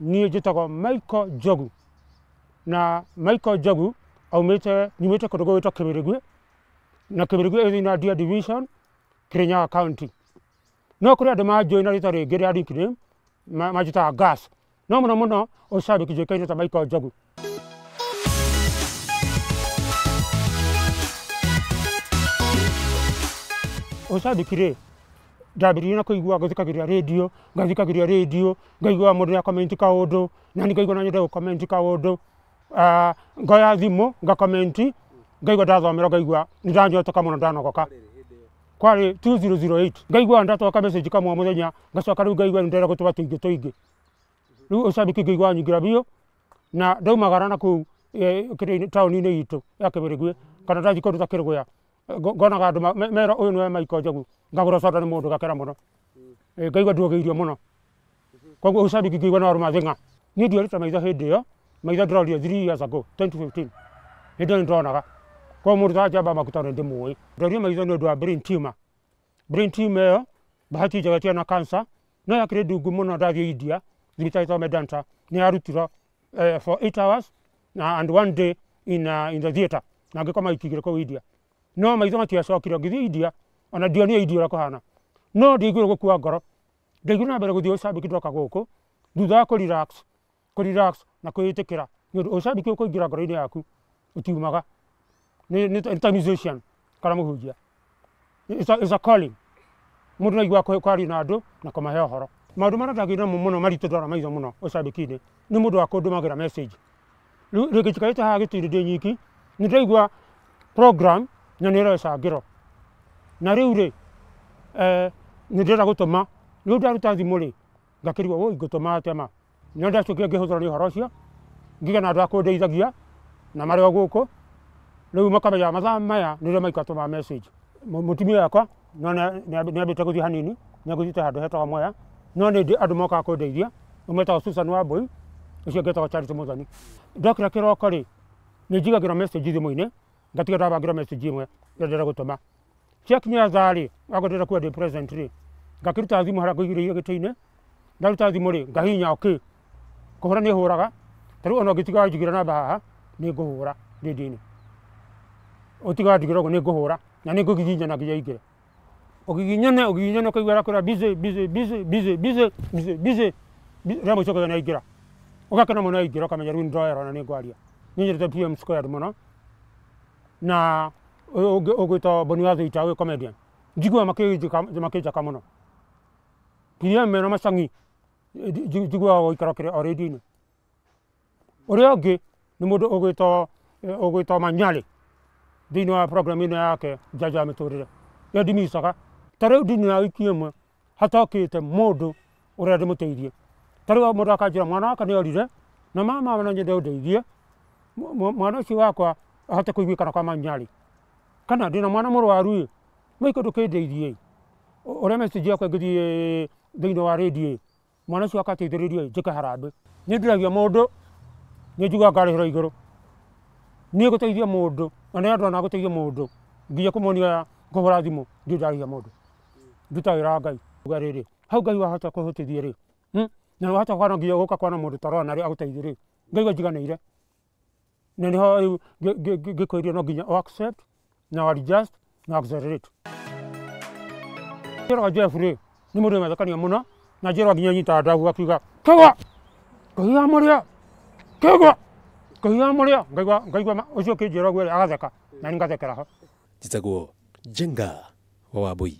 Niĩ njĩtagwo Michael Njogu, na Michael Njogu aumĩte nyumĩte kũndũ gũgwĩtwo Kĩmĩrĩguĩ, na Kĩmĩrĩguĩ ĩ thĩinĩ wa Ndia Division, Kirinyaga County. No kũrĩ andũ manjũĩ na rĩtwa rĩngĩ rĩa nickname manjĩtaga Gas, no mũno mũno ũcambĩki njũĩkaine ta Michael Njogu. Ũcambĩki rĩ, ndambĩrĩirie na kũigua ngĩthikagĩrĩria rĩndiũ, ngathikagĩrĩria rĩndiũ, ngaigua mũndũ nĩ comment kaũndũ, na niĩ ngaigua no nyende gũ comment kaũndũ, ngoya thimũ nga comment, ngaigua ndathomera ngaigua nĩ ndanyotoka mũno ndanogoka. Kwarĩ 2008, ngaigua ndatũma ka message kamwe mũthenya, ngacoka rĩu ngaigua nĩ ndĩrenda gũtũma tũingĩ tũingĩ. Rĩu ũcambĩki ngaigua wanyingĩra biũ, na ndaumagara na kũu taũni-inĩ itũ ya Kĩmĩrĩguĩ, kana ndathiĩ kũndũ ta Kĩrũgũya, ngonaga andũ mera ũyũ nĩwe Michael Njogu, ngagũra soda nĩ mũndũ ngakena mũno. Ngaigua nduogeirio mũno. Koguo ũcambĩki ngaigua no warũma thĩng'a. Niĩ ndiorĩte maitho hĩndĩ ĩyo, maitho ndĩrorire 3 years ago, 2015. Hĩndĩ ĩyo nĩndĩronaga. Koguo mũndũ ta Njamba Makuta nĩ ndĩmũĩ. Ndorire maitho nĩ ũndũ wa brain tumor. Brain tumor ĩyo, bahati njega ĩtiarĩ na cancer, no yakĩrĩ ndungu mũno ndathiĩ India, thibitarĩ ĩtagwo Medanta, nĩ yarutirwo for 8 hours na and one day in the theatre, na ngĩkoma wiki igĩrĩ kũu India. No maitho matiacokire, ngĩthiĩ India, ona ndionire India ũrĩa kũhana. No ndiaiguire gũkua ngoro. Ndaiguire na mbere gũthiĩ ũcambĩki ndoka gũkũ, thutha wa kũ relax na kwĩĩtĩkĩra. Nĩ ũndũ ũcambĩki ũkũingĩra ngoro-inĩ yaku, ũtiumaga. Nĩ ta musician kana mũhunjia. It's a calling. Mũndũ no aiguaga kwaria na andũ na kũmahe ũhoro. Maũndũ marĩa ndagĩire namo mũno maritũ ndora maitho mũno ũcambĩki-inĩ, nĩ mũndũ wa kũndũmagĩra message. Rĩu rĩngĩ njikarĩte haha gĩtĩ-inĩ ndĩ nyiki, nĩ ndĩraigua program na nĩ ĩrecangĩro. Na rĩu rĩ, nĩ ndĩrenda gũtũma, rĩu ndaruta thimũ rĩ, ngakĩrigwo wũi ngũtũma atĩa ma. No ndacokire ngĩhũthĩrwo nĩ ũhoro ũcio, ngĩgĩa na andũ a kũndeithagia, na marĩ o gũkũ, rĩu makamenya mathaa maya nĩrĩo Michael atũmaga message. Mũtumia wakwa no nĩ ambĩte gũthiĩ hanini, nĩ agũthiĩte handũ hetagwo Mwea, no nĩ ndĩ andũ mokaga kũndeithia, ũmwe etagwo Susan Wambui, ũcio ũngĩ etagwo Charity Muthoni. Ndokĩra kĩroko rĩ, nĩ njigagĩrwo message thimũ-inĩ, ngatiga ndabangĩrwo message ĩmwe ĩrĩa ndĩrenda gũtũma. Ciakinya thaa rĩ, akorwo ndĩrenda kuga ndĩ present rĩ, ngakĩruta thimũ harĩa ngũigĩrĩire gĩtĩ-inĩ, ndaruta thimũ rĩ, ngahihinya okay. Kũhũra nĩ hũraga, ta rĩu ona ũngĩtiga wanjigĩra namba haha, nĩ ngũhũra rĩndiũ-inĩ. Ũtiga wanjigĩra ũguo nĩ ngũhũra, na nĩ ngũgiginyana nginya ĩingĩre. Ũgiginyane, ũgiginyane ũkaigua ĩrakwĩra busy, busy, busy, busy, busy, busy, busy, rĩa mũico ũkauga nĩ yaingĩra. Ũgakena mũno yaingĩra ũkamenya rĩu nĩ ndoerwo na nĩ ngwaria. Niĩ nyendete PM Squared mũno, na ũyũ ũngĩ ũgwĩtwo Boni wa Thũita ũyũ comedian. Njiguaga makĩnjaka mũno. PM mena macang'i, njiguaga gũikara kĩrĩa o rĩndiũ-inĩ. Ũrĩa ũngĩ nĩ mũndũ ũgwĩtwo Manyarĩ thĩinĩ wa program ĩno yake Njanja ya Mĩtũrĩre. Ĩyo ndimicaga. Ta rĩu ndini ya wiki ĩmwe hatokĩte mũndũ ũrĩa ndĩmũteithie. Ta rĩu mũndũ akanjĩra mwana wakwa nĩ orire, na mama no nyende ũndeithie, mwana ũcio wakwa ahote kũiguĩkana kwa Manyarĩ. Kana ndĩna mwana mũrwaru ĩ, Michael ndũkĩndeithie ĩ, ũrĩa message yakwa ĩngĩthiĩ thĩinĩ wa rĩndiũ ĩ, mwana ũcio akateithĩrĩrio ĩ, njĩke harambee. Nĩ ndiragia mũndũ, nĩ njiguaga ngarĩhĩrwo igũrũ. Niĩ gũteithia mũndũ, na nĩ andũ ona gũteithia mũndũ, nginya kũmuonia kũhũra thimũ, ndirĩ ndarĩhia mũndũ. Ndutaga wĩra wa Ngai. Uga rĩrĩ, hau Ngai wahota kũhotithia rĩ, na wahota kwana nginya gũka kwana mũndũ ta Rona rĩ agũteithie rĩ, Ngai njiganĩire. Na nĩho rĩu ngĩkwĩria no nginya o accept, na adjust, na accelerate. Njĩraga Jeff rĩ, nĩ mũndũ wĩ mathekania mũno, na njĩraga nginya nyitaga ndagu akiuga, Kĩgwa! Kũhiha mũrĩo! Kĩgwa! Kũhiha mũrĩo! Ngaigua ũcio ũkĩnjĩra ũguo rĩ, agatheka, na niĩ ngathekera ho. Njĩtagwo Njenga wa Wambui.